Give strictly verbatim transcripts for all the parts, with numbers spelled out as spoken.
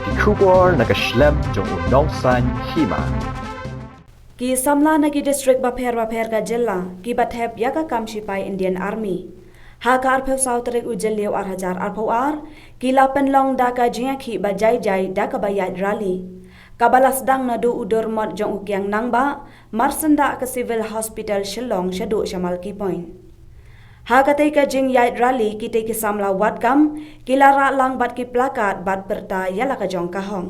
Ki khubor na ka shlem jong u nongsan hima. Ki samla na ki district bapher bapher ka jylla ki ba thep ïa ka kam shipai Indian Army. Ha ka arphew saw tarik u Jylliew ar hajar arphew ar, ki la pynlong da ka jingïakhih ba jai jai da kaba ïaid rally, kaba la sdang naduh u dur mot jong u Kiang Nangbah, marsyndah ka Civil Hospital Shillong shaduh sha Malki Point. Ha katei ka jingïaid rally, kitei ki samla wad kam ki la rah lang bad ki placard bad pyrta ïa la ka jong ka hok.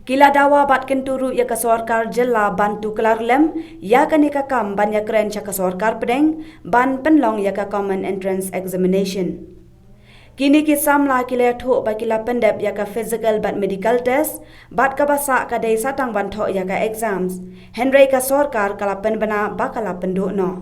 Ki la dawa bad kyntu ruh ïa ka sorkar jylla ban tuklar lem ïa kane ka kam ban ïakren sha ka sorkar pdeng ban pynlong ïa ka Common Entrance Examination. Kine ki samla ki la ïathuh ba ki la pyndep ïa ka physical bad medical test, bad kaba sah ka dei sa tang ban thoh ïa ka exams. Hynrei ka sorkar ka la pynbna ba ka la pynduh noh.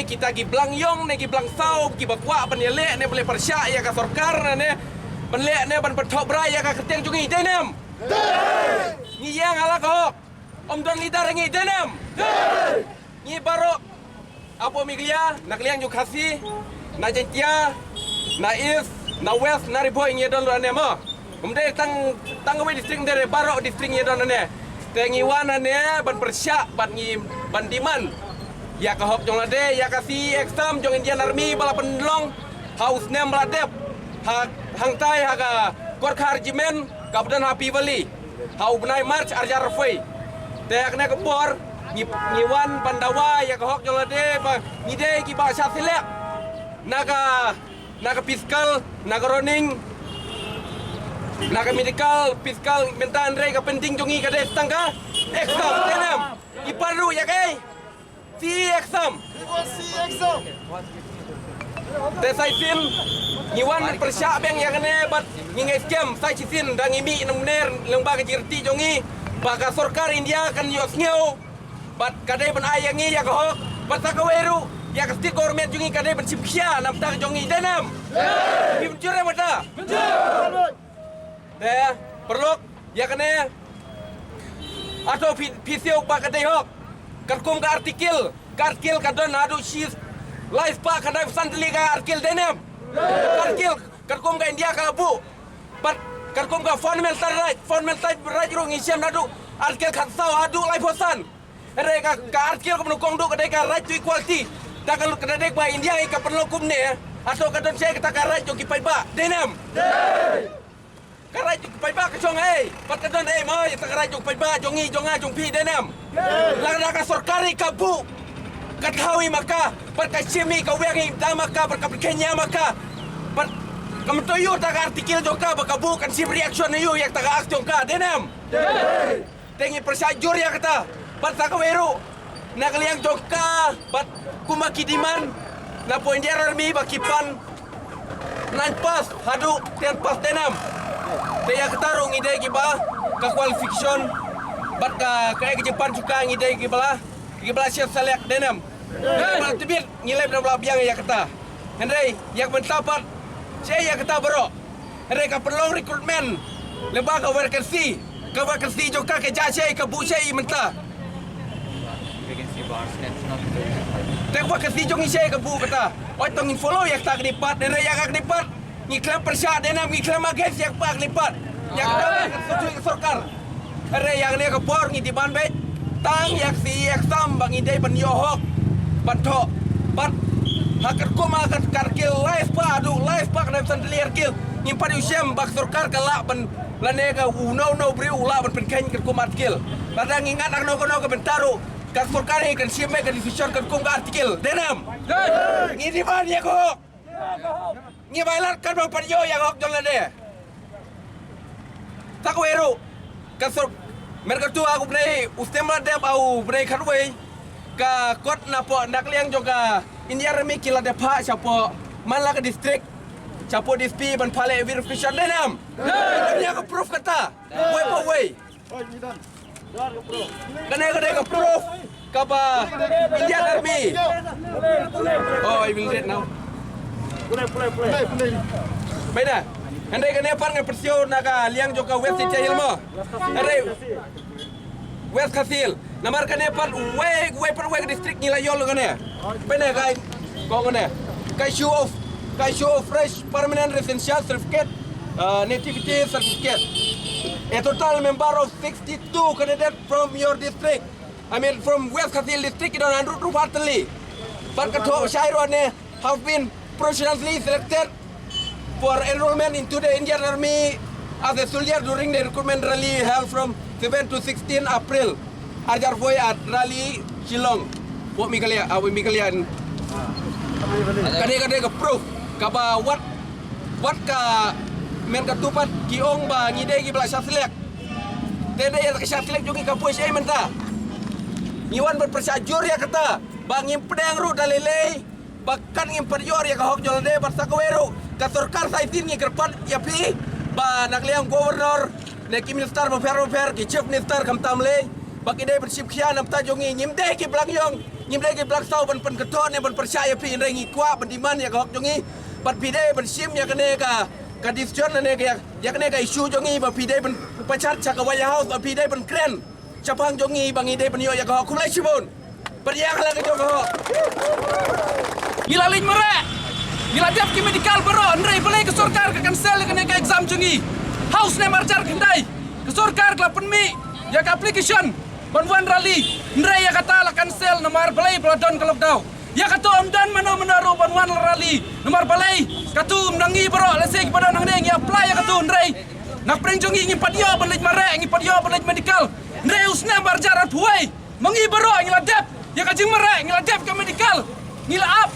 Kita ki blang ïong ne ki blang saw kiba kwah ban ïaleh ne ban leh pyrshah ïa ka sorkar ne, ban leh ne ban pynthok brai ïa ka kyrteng jong ngi, dei ne em? Ngi ïeng ha la ka hok. Ym don leader ngi, dei ne em? Ngi baroh hapoh Meghalaya, na ka liang jong Khasi, na Jaiñtia, na East, na West, na Ri Bhoi ngi don ruh hangne mo. Ym dei tang, tang kawei district, ym dei, baroh district ngi don hangne. Te ngi wan hangne ban pyrshah bad ngi ban demand ïa ka hok jong lade, ïa ka C E exam jong Indian Army ba la pynlong ha u snem ba la dep, ha, hangtai ha ka Gorkha Regiment kaba don ha Happy Valley ha u bnai March ar hajar arphew. Te ha kane ka por ngi, ngi wan ban dawa ïa ka hok jong lade ba ngi dei kiba shah select na ka, na ka physical, na ka running, na ka medical, physical, mynta hynrei ka pending jong ngi ka dei tang ka exam, dei ne em? Ngi pan ruh ïa kaei? C E exam. Te sa shisien ngi wan pyrshah biang ïa kane bad ngi ngeit skhem sa shisien da ngi mih na mynne lyngba ka jingryntih jong ngi ba ka sorkar India kan ïohsngew bad ka dei ban ai ïa ngi ïa ka hok, bad sa kawei ruh ïa ka state government jong ngi ka dei ban shim khia na bynta jong ngi, dei ne em? Ngi mynjur ïa kata. Te paralok, ïa kane, hato phi, phi sngew ba ka dei hok? Katkum ka article, ka article ka don haduh shi, lai spah khyndai phew san tylli ka article, dei ne em? Ka article katkum ka India ka la buh. Bad katkum ka fundamental right, fundamental right ruh ngi shem naduh article khatsaw haduh laiphew san. Hynrei ka, ka article kaba nyngkong duh ka dei ka right to equality. Te ka lut ka dei ba India hi ka pynlong kumne, hato ka don shaei kata ka right jong ki paidbah, dei ne em? Ka right jong ki paidbah ka shong haei? Pat ka don haei mo ïa ka right jong ki paidbah, jong ngi, jong nga, jong phi, dei ne em? Lada ka sorkar hi ka buh ka thaw hi ma ka, pat ka shim hi, ka weng hi da ma ka, pat ka pynkheiñ ïa ma ka, pat ka myntoi ïa kata ka article jong ka ba ka buh, kan shim reaction ïa kata ka act jong ka, dei ne em? Te ngi pyrshah jur ïa kata. Bad sa kawei ruh, na ka liang jong ka, bad kumba ki demand na pdeng Indian Army ba ki pan nine pass haduh ten pass, dei ne em? Te ïa kata ruh ngi dei kiba, ka qualification bad ka, ka jingpan jong ka ngi dei kiba la, kiba la shah select, dei ne em? Bad tbit ngi leh ba la biang ïa kata. Hynrei ïa ka mynta pat, shaei ïa kata baroh? Hynrei ka pynlong recruitment lyngba ka vacancy, ka vacancy jong ka ka jia shaei, ka buh shaei mynta? Te ka vacancy jong ngi shaei ka buh kata? Oi, to ngin follow ïa kata ka dei pat, hynrei ïa ka dei pat ngi khlem pyrshah, dei ne em? Ngi khlem against ïa ka dei pat, ïa ka dei ka sorkar. Hynrei ïa kane ka por ngi demand beit tang ïa ka C E exam ba ngi dei ban ïoh hok ban thoh. Bad ha katkum ha ka article lai spah haduh lai spah khyndai phew san tylli article, ngim pat ïoh shem ba ka sorkar ka lah ban, lane ka uno uno u briew u lah ban pynkheiñ katkum article. Lada ngi ngat ha kano kano ka bynta ruh, ka sorkar hi kan shim ka decision katkum ka article, dei ne em? Ngi demand ïa ka hok. Ngi violate katba pat ïoh ïa ka hok jong lade. Sa kawei ruh, ka sor-, mer ka tu ha u bnai, u snem ba la dep ha u bnai khatwei, ka kot na pdeng na ka liang jong ka Indian Army ki la dep phah shapoh man la ka district, shapoh D S P ban phah leh verification, dei ne em? Dei. Ïa ka proof kata. Wei pa wei. Kane ka dei ka proof kaba Indian Army. Oh, I will read now. Pynban, hynrei kane pat nga pyrshah na ka liang jong ka West Jaintia Hills mo. Hynrei West Khasi Hills. Namar kane pat wei, wei pat wei ka district ngi la ïoh kane. Pynban ka, ko kane. Ka issue of, ka issue of fresh permanent residential certificate, uh, nativity certificate. A total member of sixty-two candidate from your district. I mean, from West Khasi Hills district, ki don hundred ruh pha tylli. Bad ka thoh shai ruh ne have been provisionally selected for enrollment into the Indian Army as a soldier during the recruitment rally held from seven to sixteen April. Arjar Boy at rally Shillong. Pok Meghalaya, ah, Meghalaya. Kane, kane ka proof kaba wat, wat ka men ka tupat ki ong ba ngi dei ki ba la shah select. Te dei ïa ka shah select jong ngi ka poi shaei mynta? Ngi wan ban pyrshah jur ïa kata ba ngim pdiang ruh da lei lei. Ba kan ngim pat ïoh ïa ka hok jong lade bad sa kawei ruh ka sorkar sa shisien ngi kyrpad ïa phi ba na ka liang governor ne ki minister bapher bapher, ki chief minister khamtam lei, ba ki dei ban shim khia na bynta jong ngi. Ngim dei ki ba la ïong, ngim dei ki ba la saw ban pynkynthok ne ban pyrshah ïa phi, hynrei ngi kwah ban demand ïa ka hok jong ngi. Bad phi dei ban shim ïa kane ka, ka decision ne ka, ïa kane ka issue jong ngi ba phi dei ban pyrshah sha ka White House ba phi dei ban kren shaphang jong ngi ba ngi dei ban ïoh ïa ka hok. Khublei shibun. Bad ïa ka la ka jong ka hok. Ngi la leit mareh, ngi la dep ki medical baroh, hynrei balei ka sorkar ka cancel ïa kane ka exam jong ngi? House ne marjar khyndai ka sorkar ka la pynmih ïa ka application ban wan rally, hynrei ïa kata la cancel namar balei? Ba la don ka lockdown. Ïa katu ym don mano mano ruh ban wan rally namar balei? Katu ym na ngi baroh, lehse kiba don hangne ngi apply ïa katu, hynrei na pdeng jong ngi ngim pat ïoh ban leit mareh, ngim pat ïoh ban leit medical. Hynrei u snem arhajar arphew wei ma ngi baroh ngi la dep ïa ka jingmareh, ngi la dep ka medical, ngi la ap.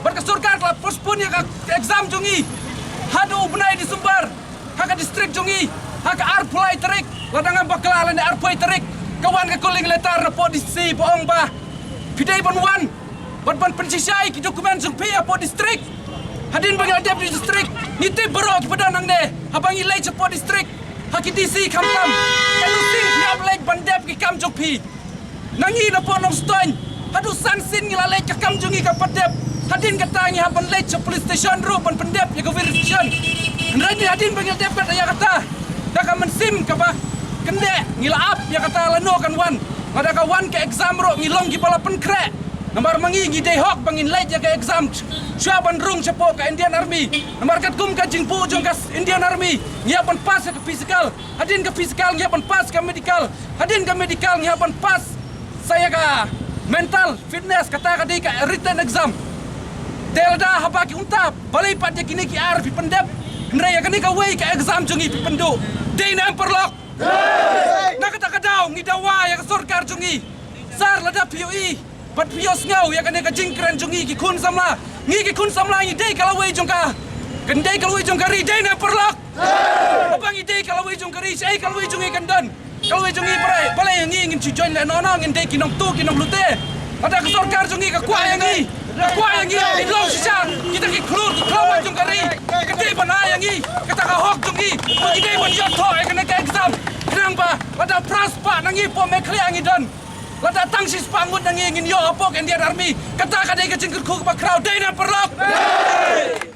Bad ka sorkar ka la postpone ïa ka exam jong ngi haduh u bnai December ha ka district jong ngi. Ha ka arphew lai tarik, lada ngam bakla lane arphew tarik, ka wan ka calling letter na pdeng D C ba ong ba phi dei ban wan bad ban pynshisha ïa ki document jong phi hapoh district. Hadien ba ngi la dep district, ngi tip baroh kiba don hangne, haba ngi leit shapoh district ha ki D C khamtam, ka dusing phi hap leit ban dep ki kam jong phi. Na ngi na poh Nongstoiñ, haduh san sien ngi la leit, ka kam jong ngi kam pat dep. Hadien kata ngi hap ban leit sha police station ruh ban pyndep ïa ka verification. Hynrei hadien ba ngi la dep kata ïa kata, da ka mynsiem kaba kyndeh ngi la ap ïa kata lano kan wan. Lada ka wan ka exam ruh ngi long kiba la pynkhreh. Namar ma ngi ngi dei hok ba ngin leit ïa ka exam shuwa ban rung shapoh ka Indian Army. Namar katkum ka jingbuh jong ka Indian Army ngi hap ban pass ïa ka physical. Hadien ka physical ngi hap ban pass ka medical. Hadien ka medical ngi hap ban pass sa ïa ka mental fitness, kata ka dei ka written exam. Te lada haba ki ong ta balei pat ïa kine ki ar phi pyndep, hynrei ïa kane kawei ka exam jong ngi phi pynduh. Dei ne em paralok? Na kata ka daw ngi dawa ïa ka sorkar jong ngi. Sir, lada phi ïohi bad phi ïohsngew ïa kane ka jingkren jong ngi ki khun samla, ngi ki khun samla ngi dei ka lawei jong ka, kan dei ka lawei jong ka ri, dei ne em paralok? Haba ngi dei ka lawei jong ka ri, shaei ka lawei jong ngi kan don? Ka lawei jong ngi balei, balei ïa ngi ngin shu join leh noh noh, ngin dei ki nongtuh ki nongluti? Lada ka sorkar jong ngi ka kwah ïa ngi, ka kwah ïa ngi ngin long shisha kita ki khlur ki khlawait jong ka ri, ka dei ban ai ïa ngi kata ka hok jong ngi ba ngi dei ban ïoh thoh ïa kane ka exam. Khnang ba lada phra spah na ngi poh Meghalaya ngi don, lada tang shispah ngut na ngi ngin ïoh hapoh ka Indian Army. Kata ka dei ka jingkyrkhu kaba khraw, dei ne em paralok?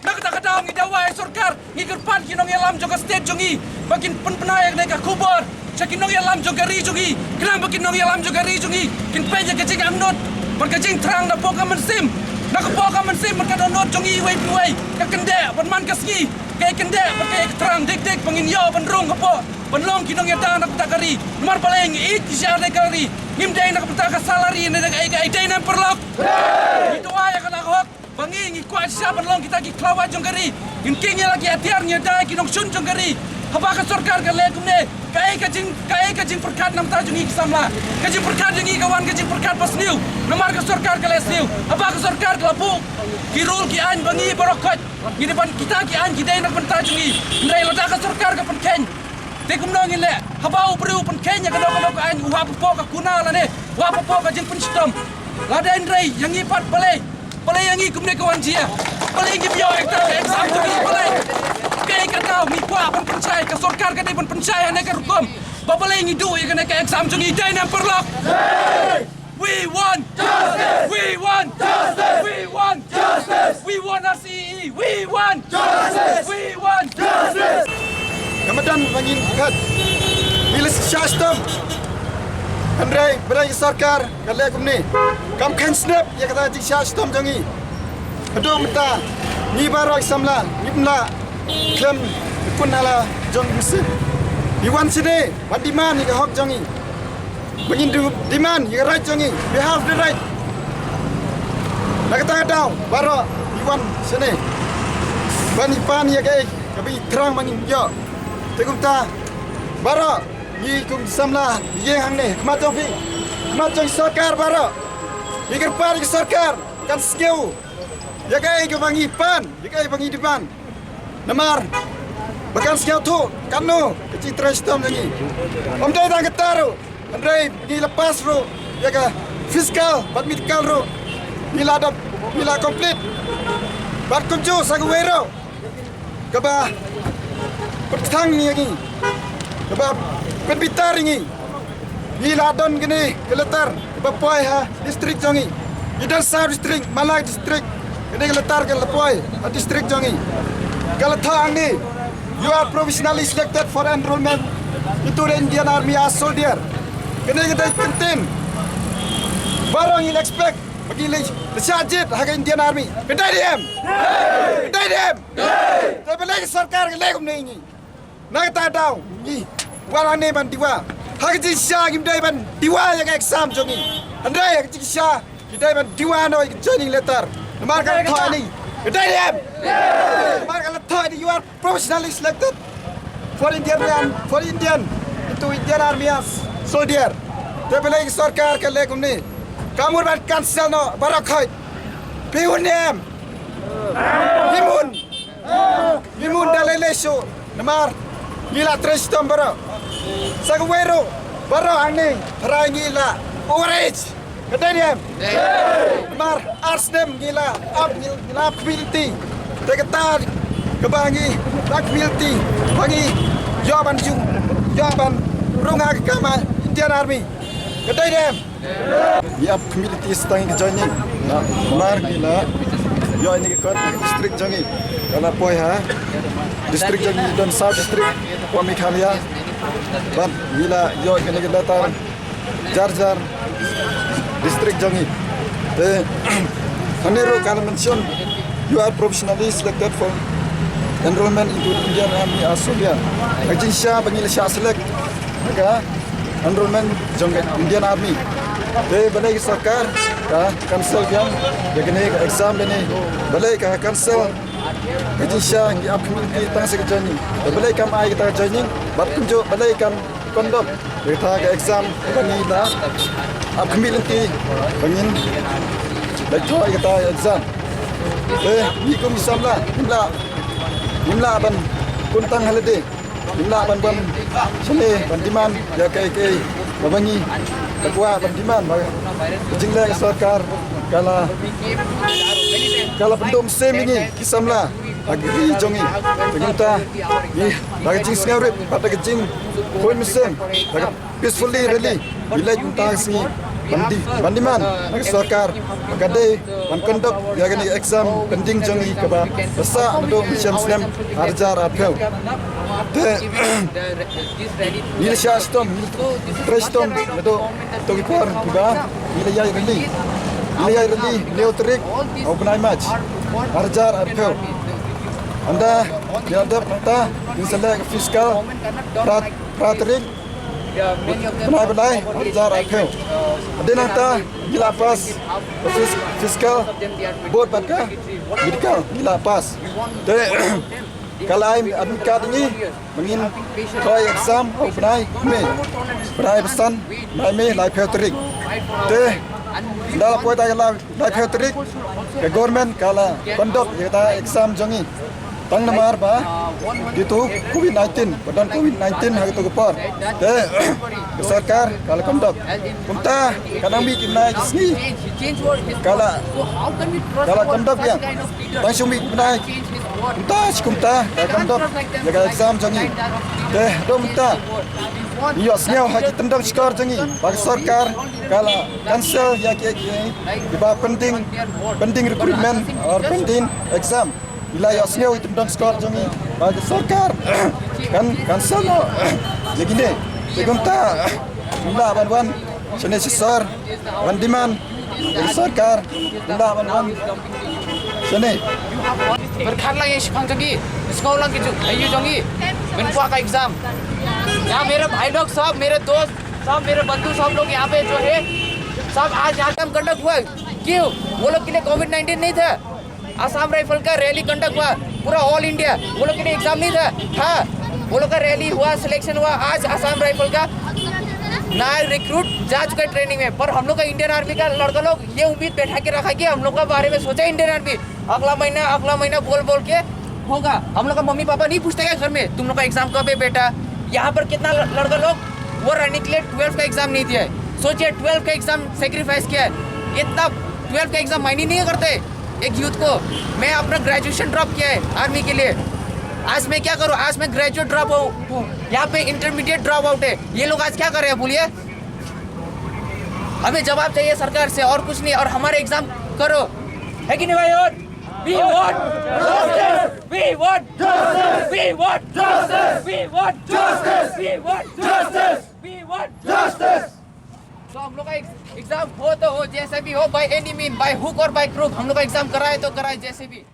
Na kata ka daw ngi dawa ïa sorkar, ngi kyrpad ki nongïalam jong ka state jong ngi ba kin pynbna ïa kane ka khubor sha ki nongïalam jong ka ri jong ngi, khnang ba ki nongïalam jong ka ri jong ngi kin peit ïa ka jingangnud bad ka jingthrang na poh ka mynsiem. Na ka poh ka mynsiem bad ka dohnud jong ngi iwei pa iwei ka kyndeh bad man ka sngi ka ïa kyndeh bad ka ïa thrang dik dik ba ngin ïoh ban rung hapoh ban long ki nongïada na ka bynta ka ri. Namar balei ngi ïeit ki sha ka ri, ngim dei na ka bynta ka salary ne da kaei kaei, dei ne em paralok? Ngi dawa ïa kata ka hok ba ngi ngi kwah shisha ban long kita ki khlawait jong ka ri. Ngin kieng ïa la ki atiar, ngi ïada ïa ki nongshun jong ka ri. Haba ka sorkar ka leh kumne, kaei ka jing, kaei ka jingpyrkhat na ka bynta jong ngi ki samla? Ka jingpyrkhat jong ngi ka wan ka jingpyrkhat ba sniew namar ka sorkar ka leh sniew. Haba ka sorkar ka la buh ki rule ki aiñ ba ngi baroh khoit ngi dei ban, kita ki aiñ ki dei na ka bynta jong ngi. Hynrei lada ka sorkar ka pynkheiñ, te kumno ngin leh? Haba u briew u pynkheiñ ïa kano kano ka aiñ, u hap hapoh ka kuna lane u hap hapoh ka jingpynshitom. Lada hynrei ïa ngi pat balei, balei ïa ngi kumne ka wan jia? Balei ngi ïoh ïa ka exam jong ngi balei? Kaei ka daw ngi kwah ban pynshai, ka sorkar ka dei ban pynshai ha kane ka rukom ba balei ngi duh ïa kane ka exam jong ngi? Dei ne em paralok? We want justice! We want justice! We want justice! We want R C E E! We want justice! We want justice! Ka madan ba ngin kat. Ngi la shah shitom. Hynrei balei ka sorkar ka leh kumne? Kam kheiñ snep ïa kata ka jingshah shitom jong ngi. Haduh mynta ngi baroh ki samla ngim lah khlem kun ha la jong ki mynsiem. Ngi wan shane ban demand ïa ka hok jong ngi. Ba ngin demand ïa ka right jong ngi. We have the right. Na kata ka daw baroh ngi wan shane ban ïa pan ïa kaei kaba ngi thrang ba ngin ïoh. Te kumta baroh ngi kum ki samla ngi ïeng hangne ha khmat jong phi, ha khmat jong ki sorkar baroh. Ngi kyrpad ïa ki sorkar kan sngew ïa kaei kaba ngi pan, ïa kaei ba ngi demand. Namar ba kan sngewthuh katno ka jingtrei shitom jong ngi. Ym dei tang kata ruh, hynrei ngi la pass ruh ïa ka physical bad medical ruh. Ngi la dap, ngi la complete. Bad kumjuh sa kawei ruh kaba pynkthang ïa ngi, kaba pynbitar ïa ngi. Ngi la don kane ka letter kaba poi ha district jong ngi. Ngi don saw district, Mawlai district. Kane ka letter ka la poi ha district jong ngi. Ka la thoh hangne, "You are provisionally selected for enrollment into the Indian Army as soldier." Kane ka dei kyntien. Baroh ngi la expect ba ngi la shah jied ha ka Indian Army. Ka dei ne em? Ka dei ne em? Te balei ka sorkar ka leh kumne ïa ngi? Na kata ka daw ngi wan hangne ban diwa. Ha ka jingshisha ngim dei ban diwa ïa ka exam jong ngi. Hynrei ha ka jingshisha ngi dei ban diwa noh ïa ka joining letter. Namar ka la thoh hangne. Ka dei ne em? Namar ka la thoh hangne, "You are professionally selected for Indian man, for Indian, into Indian Army as soldier." Te balei ka sorkar ka leh kumne? Ka mut ban cancel noh baroh khoit. Phi un ne em? Ngim un. Ngim un da lei lei shuh. Namar ngi la trei shitom baroh. Sa kawei ruh baroh hangne, hynrei ngi la overage. Ka dei ne em? Namar ar snem ngi la ap, ngi la ap khmih lynti. Te kata kaba ngi la ap khmih lynti ba ngi ïoh ban jum, ïoh ban rung ha ka kam Indian Army. Ka dei ne em? Ngi ap khmih lynti sa tang ïa ka joining. Namar ngi la ïoh ïa kane ka kot, district jong ngi ka la poi ha district jong ngi, don saw district hapoh Meghalaya. Bad ngi la ïoh ïa kane ka letter jar jar district jong ngi. Te hangne ruh ka la mention, "You are provisionally selected for enrollment into the Indian Army as soldier." Ka jingshisha ba ngi la shah select ha ka enrollment jong ka Indian Army. Te balei ka sorkar ka cancel biang ïa kane ka exam, balei ka cancel? Ka jingshisha ngi ap khmih lynti tang sa ka joining. Te balei kam ai kata ka joining? Bad kumjuh balei kam conduct ïa kata ka exam ba ngi la ap khmih lynti ba ngin leit thoh ïa kata ka exam? Te ngi kum ki samla ngim lah, ngim lah ban kun tang ha lade. Ngim lah ban wan shane ban demand ïa kaei kaei kaba ngi la kwah ban demand. Ba ka jingleh ka sorkar ka la, ka la pynduh mynsiem ïa ngi ki samla ha ka ri jong ngi. Te kumta ngi da ka jingsngewrit bad da ka jingkhuid mynsiem, da ka peacefully rally, ngi leit mynta ka sngi ban di, ban demand na ka sorkar ba ka dei ban conduct ïa kane ka exam pending jong ngi kaba la sah naduh mynshem snem ar hajar arphew. Te ngi la shah shitom, ngi la trei shitom naduh to ki por kiba ngi la ïaid rally. Ngi la ïaid rally hynñiew tarik u bnai March ar hajar arphew. Ynda ngi la dep, mynta ngin sa leh ka physical phra, phra tarik bnai, bnai ar hajar arphew. Hadien nangta ngi la pass ka phys-, physical, bad ka medical ngi la pass. Te ka la ai admit card ïa ngi ba ngin thoh exam ha u bnai May, bnai ba san, bnai May laiphew tarik. Te ynda la poi ta ka la laiphew tarik, ka government ka la conduct ïa kata exam jong ngi. Tang namar ba kito covid nineteen, ba don covid nineteen ha kito ka por. Te ka sorkar ka la kondok. Kumta ka nang mih ki bnai ki sngi. Ka la ka la kondok ïa. Tang shu mih ki bnai. Kumta shi kumta ka kondok ïa ka exam jong ngi. Te do mynta ngi ïohsngew ha ki tyndong shkor jong ngi ba ka sorkar ka la cancel ïa ki, ki, kiba pending, pending recruitment or pending exam. Ngi la ïohsngew ïa ki tyndong shkor jong ngi ba ka sorkar kan cancel noh ïa kine. Te kumta ngi lah ban wan shane shisor ban demand ïa ka sorkar, ngi lah ban wan shane. Pyrkhat lang ïa shaphang jong ngi, sngewlang ki ju ayu jong ngi. Mynta ka exam, ya mere bhai log, sab mere dost, sab mere bandhu, sab log yahan pe jo hai, sab aaj yahan exam conduct hua hai. Kyun? Wo log ke liye covid nineteen nahi tha. Assam Rifle ka rally conduct hua, pura all India. Wo log ke liye exam nahi tha? Tha. Wo log ka rally hua, selection hua, aaj Assam Rifle ka naya recruit ja chuka hai training mein. Par hum log ka Indian Army ka ladka log ye umeed baitha ke rakha ki hum log ka baare mein soche Indian Army, agla mahina, agla mahina bol bol ke hoga. Hum log ka mummy papa nahi poochte kya ghar mein, tum log ka exam kab hai beta? Yahan par kitna ladka log wo rani ke liye twelve ka exam nahi diye. Soche twelve ka exam sacrifice kiya hai. Itna twelve ka exam maine nahi karte. Ek youth ko, main apna graduation drop kiya hai army ke liye. Aaj main kya karu? Aaj main graduate drop out hu, yahan pe intermediate drop out hai. Ye log aaj kya kar rahe hain boliye? Hume jawab chahiye sarkar se aur kuch nahi, aur hamare exam karo. Hai ki nahi bhai? We want justice. We want justice. We want justice. We want justice. We want justice. We want justice. To hum log ka exam ho to ho, jaise bhi ho, by any mean, by hook or by crook, hum log ka exam karaye to karaye, jaise bhi.